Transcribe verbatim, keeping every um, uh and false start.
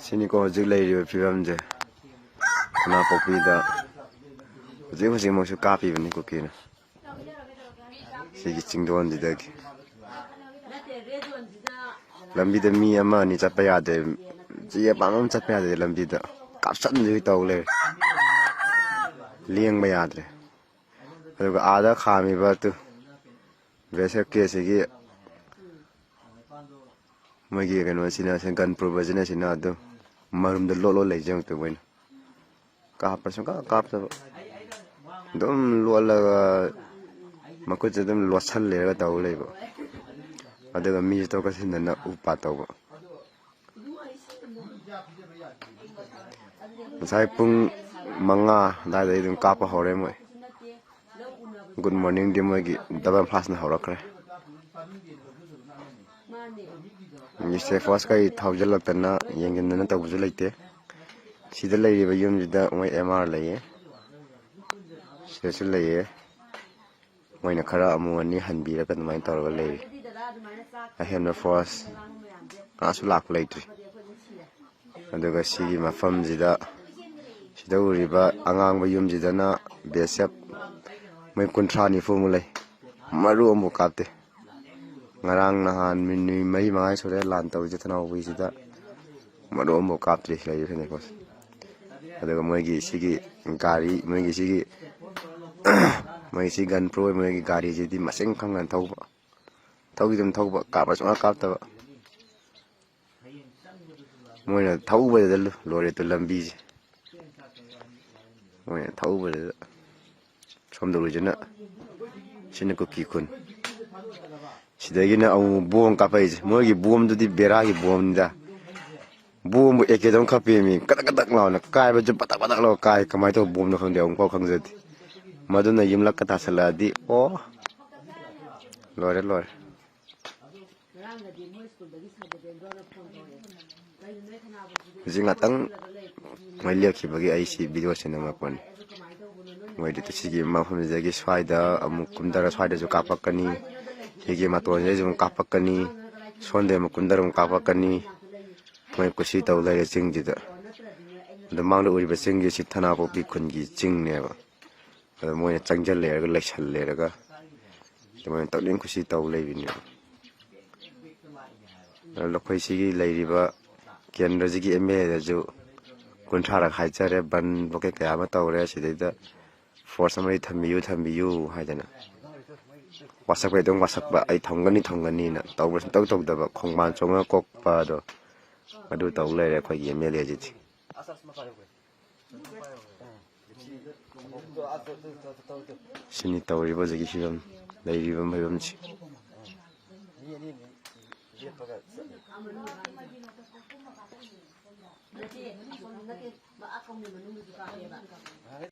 ꯁꯤꯅꯤꯀꯣ ꯍꯧꯖꯤꯛ ꯂꯩꯔꯤꯕ ꯐꯤꯕꯝꯁꯦ꯫ ꯈꯨꯅꯥꯄꯣꯛꯄꯤꯗ ꯍꯧꯖꯤꯛ ꯍꯧꯖꯤꯛꯃꯛꯁꯨ ꯀꯥꯞꯄꯤꯕꯅꯤ ꯀꯨꯀꯤꯅ꯫ ꯁꯤꯒꯤ ꯆꯤꯡꯗꯣꯟꯁꯤꯗꯒꯤ ꯂꯝꯕꯤꯗ ꯃꯤ ꯑꯃ ꯑꯅꯤ ꯆꯠꯄ ꯌꯥꯗꯦ꯫ ꯆꯦ ꯑꯄꯥꯝꯕ ꯑꯃ ꯆꯠꯄ ꯌꯥꯗꯦ ꯂꯝꯕꯤꯗ꯫ ꯀꯥꯞꯁꯟꯗꯨꯒꯤ ꯇꯧ ꯂꯩꯔꯦ꯫ ꯂꯦꯡꯕ ꯌꯥꯗ꯭ꯔꯦ꯫ ꯑꯗꯨꯒ ꯑꯥꯗ ꯈꯥꯝꯃꯤꯕ ꯑꯗꯨ ꯕꯦꯁꯦꯞꯀꯤ ꯑꯁꯤꯒꯤ ꯃꯣꯏꯒꯤ ꯀꯩꯅꯣꯁꯤꯅ, ꯁꯤ ꯒꯟ ꯄ꯭ꯔꯨꯕꯁꯤꯅ, ꯁꯤꯅ ꯑꯗꯨꯝ ꯃꯔꯨꯝꯗ ꯂꯣꯠ ꯂꯣꯠ ꯂꯩꯖꯩ ꯉꯥꯛꯇ ꯃꯣꯏꯅ꯫ ꯀꯥꯞꯄ ꯁꯨꯡꯀꯥꯞ ꯀꯥꯞꯇꯕ꯫ ꯑꯗꯨꯝ ꯂꯣꯠꯂꯒ ꯃꯈꯨꯠꯁꯦ ꯑꯗꯨꯝ ꯂꯣꯠꯁꯜꯂꯦꯔꯒ ꯇꯧ ꯂꯩꯕ꯫ ꯑꯗꯨꯒ ꯃꯤꯁꯨ ꯇꯣꯛꯀ ꯁꯤꯟꯗꯅ ꯎ ꯄꯥꯠ ꯇꯧꯕ꯫ ꯉꯁꯥꯏ ꯄꯨꯡ ꯃꯉꯥ ꯑꯗꯨꯋꯥꯏꯗꯒꯤ ꯑꯗꯨꯝ ꯀꯥꯞꯄ ꯍꯧꯔꯦ ꯃꯣꯏ꯫ ꯒꯨꯗ ꯃꯣꯔꯅꯤꯡꯗꯤ ꯃꯣꯏꯒꯤ ꯗꯕꯜ ꯐꯥꯁꯅ ꯍꯧꯔꯛꯈ꯭ꯔꯦ꯫ ꯃꯤꯁꯇꯔ ꯐꯣꯁ ꯀꯩ ꯊꯧꯖꯤꯜꯂꯛꯇꯅ ꯌꯦꯡꯁꯤꯟꯗꯅ ꯇꯧꯕꯁꯨ ꯂꯩꯇꯦ꯫ ꯁꯤꯗ ꯂꯩꯔꯤꯕ ꯌꯨꯝꯁꯤꯗ ꯃꯣꯏ ꯑꯦꯝ ꯑꯥꯔ ꯂꯩꯌꯦ, ꯁꯤꯗꯁꯨ ꯂꯩꯌꯦ꯫ ꯃꯣꯏꯅ ꯈꯔ ꯑꯃꯨꯛ ꯑꯅꯤ ꯍꯟꯕꯤꯔꯒ ꯑꯗꯨꯃꯥꯏꯅ ꯇꯧꯔꯒ ꯂꯩꯔꯤ꯫ ꯑꯍꯦꯟꯕ ꯐꯣꯔꯁ ꯀꯅꯥꯁꯨ ꯂꯥꯛꯄ ꯂꯩꯇ꯭ꯔꯤ꯫ ꯑꯗꯨꯒ ꯁꯤꯒꯤ ꯃꯐꯝꯁꯤꯗ, ꯁꯤꯗ ꯎꯔꯤꯕ ꯑꯉꯥꯡꯕ ꯌꯨꯝꯁꯤꯗꯅ ꯕꯤ ꯑꯦꯁ ꯑꯦꯐ ꯃꯣꯏ ꯀꯨꯟꯊ꯭ꯔꯥ ꯅꯤꯐꯨꯃꯨꯛ ꯂꯩ꯫ ꯃꯔꯨ ꯑꯃꯐꯥꯎ ꯀꯥꯞꯇꯦ꯫ ꯉꯔꯥꯡ ꯅꯍꯥꯟ ꯃꯤ ꯅꯨꯃꯤꯠ ꯃꯔꯤ ꯃꯉꯥ ꯁꯨꯔꯦ ꯂꯥꯟ ꯇꯧꯔꯤꯁꯦ ꯊꯅꯥꯎꯕꯤꯁꯤꯗ꯫ ꯃꯔꯨ ꯑꯃꯐꯥꯎ ꯀꯥꯞꯇ꯭ꯔꯤ ꯂꯩꯔꯤꯕ ꯐꯦꯅꯦꯀꯣꯁꯦ꯫ ꯑꯗꯨꯒ ꯃꯣꯏꯒꯤ ꯁꯤꯒꯤ ꯒꯥꯔꯤ, ꯃꯣꯏꯒꯤ ꯁꯤꯒꯤ ꯃꯣꯏꯒꯤ ꯁꯤ ꯒꯟ ꯄ꯭ꯔꯣ, ꯃꯣꯏꯒꯤ ꯒꯥꯔꯤꯁꯤꯗꯤ ꯃꯁꯤꯡ ꯈꯪꯗꯅ ꯊꯧꯕ꯫ ꯊꯧꯒꯤ ꯑꯗꯨꯝ ꯊꯧꯕ, ꯀꯥꯞꯄ ꯁꯨꯡꯀꯥꯞ ꯀꯥꯞꯇꯕ꯫ ꯃꯣꯏꯅ ꯊꯧꯕꯗ ꯂꯣꯏꯔꯦ ꯇꯨ ꯂꯝꯕꯤꯁꯦ꯫ ꯃꯣꯏꯅ ꯊꯧꯕꯗ ꯁꯣꯝꯗ ꯎꯔꯤꯁꯤꯅ, ꯁꯤꯅ ꯀꯨꯀꯤ ꯈꯨꯟ꯫ ꯁꯤꯗꯒꯤꯅ ꯑꯃꯨꯛ ꯕꯣꯝ ꯀꯥꯞꯄꯛꯏꯁꯦ꯫ ꯃꯣꯏꯒꯤ ꯕꯣꯝꯗꯨꯗꯤ ꯕꯦꯔꯥꯒꯤ ꯕꯣꯝꯅꯤꯗ꯫ ꯕꯣꯝꯕꯨ ꯑꯦ ꯀꯦꯗꯧ ꯈꯞꯄꯦꯃꯤ꯫ ꯀꯗꯛ ꯀꯗꯛ ꯂꯥꯎꯅ ꯀꯥꯏꯕꯁꯨ ꯄꯇꯛ ꯄꯇꯛ ꯂꯥꯎ ꯀꯥꯏ꯫ ꯀꯃꯥꯏꯅ ꯇꯧꯕ ꯕꯣꯝꯅꯣ ꯈꯪꯗꯦ, ꯑꯃꯨꯛꯐꯥꯎ ꯈꯪꯖꯗꯦ꯫ ꯃꯗꯨꯅ ꯌꯨꯝꯂꯛꯀ ꯇꯥꯁꯜꯂꯛꯑꯗꯤ ꯑꯣ ꯂꯣꯏꯔꯦ ꯂꯣꯏꯔꯦ꯫ ꯍꯧꯖꯤꯛ ꯉꯥꯛꯇꯪ ꯃꯣꯏ ꯂꯦꯞꯈꯤꯕꯒꯤ ꯑꯩ ꯁꯤ ꯚꯤꯗꯤꯑꯣꯁꯦ ꯅꯝꯃꯛꯄꯅꯤ꯫ ꯃꯣꯏꯗꯤ ꯁꯤꯒꯤ ꯃꯐꯝꯁꯤꯗꯒꯤ ꯁ꯭ꯋꯥꯏꯗ ꯑꯃꯨꯛ ꯀꯨꯝꯊꯔ ꯁ꯭ꯋꯥꯏꯗꯁꯨ ꯀꯥꯞꯄꯛꯀꯅꯤ꯫ ꯁꯤꯒꯤ ꯃꯇꯣꯟꯁꯤꯗꯁꯨ ꯑꯃꯨꯛ ꯀꯥꯞꯄꯛꯀꯅꯤ꯫ ꯁꯣꯝꯗ ꯑꯃꯨꯛ ꯀꯨꯝꯊꯔ ꯑꯃꯨꯛ ꯀꯥꯞꯄꯛꯀꯅꯤ꯫ ꯃꯣꯏ ꯀꯨꯁꯤ ꯇꯧ ꯂꯩꯔꯦ ꯆꯤꯡꯁꯤꯗ꯫ ꯑꯗꯣ ꯃꯥꯡꯗ ꯎꯔꯤꯕ ꯆꯤꯡꯁꯦ ꯁꯤ ꯊꯅꯥꯄꯣꯛꯄꯤ ꯈꯨꯟꯒꯤ ꯆꯤꯡꯅꯦꯕ꯫ ꯑꯗꯣ ꯃꯣꯏꯅ ꯆꯪꯁꯤꯜꯂꯦꯔꯒ ꯂꯩꯁꯜꯂꯦꯔꯒ ꯑꯗꯨꯃꯥꯏꯅ ꯇꯧꯅꯤꯡ ꯀꯨꯁꯤ ꯇꯧ ꯂꯩꯕꯅꯦꯕ꯫ ꯑꯗꯣ ꯑꯩꯈꯣꯏ ꯁꯤꯒꯤ ꯂꯩꯔꯤꯕ ꯀꯦꯟꯗ꯭ꯔꯁꯤꯒꯤ ꯑꯦꯝ ꯑꯦꯜ ꯑꯦꯗꯁꯨ ꯀꯨꯟꯊ꯭ꯔꯥꯔꯛ ꯍꯥꯏꯖꯔꯦ, ꯕꯟ ꯕ꯭ꯂꯣꯀꯦꯠ ꯀꯌꯥ ꯑꯃ ꯇꯧꯔꯦ, ꯁꯤꯗꯩꯗ ꯐꯣꯔꯁ ꯑꯃꯗꯤ ꯊꯝꯕꯤꯌꯨ, ꯊꯝꯕꯤꯌꯨ ꯍꯥꯏꯗꯅ꯫ ꯋꯥꯁꯛꯄꯩ ꯑꯗꯨꯝ ꯋꯥꯁꯛꯄ, "ꯑꯩ ꯊꯝꯒꯅꯤ, ꯊꯝꯒꯅꯤꯅ" ꯇꯧꯕ ꯁꯨꯡꯇꯧ ꯇꯧꯗꯕ, ꯈꯣꯡꯕꯥꯟ ꯆꯣꯡꯉ ꯀꯣꯛꯄ ꯑꯗꯣ ꯑꯗꯨ ꯇꯧ ꯂꯩꯔꯦ ꯑꯩꯈꯣꯏꯒꯤ ꯑꯦꯝ ꯑꯦꯜ ꯑꯦꯁꯤꯗꯤ꯫ ꯁꯤꯅꯤ ꯇꯧꯔꯤꯕ ꯍꯧꯖꯤꯛꯀꯤ ꯐꯤꯕꯝ, ꯂꯩꯔꯤꯕ ꯐꯤꯕꯝꯁꯤ꯫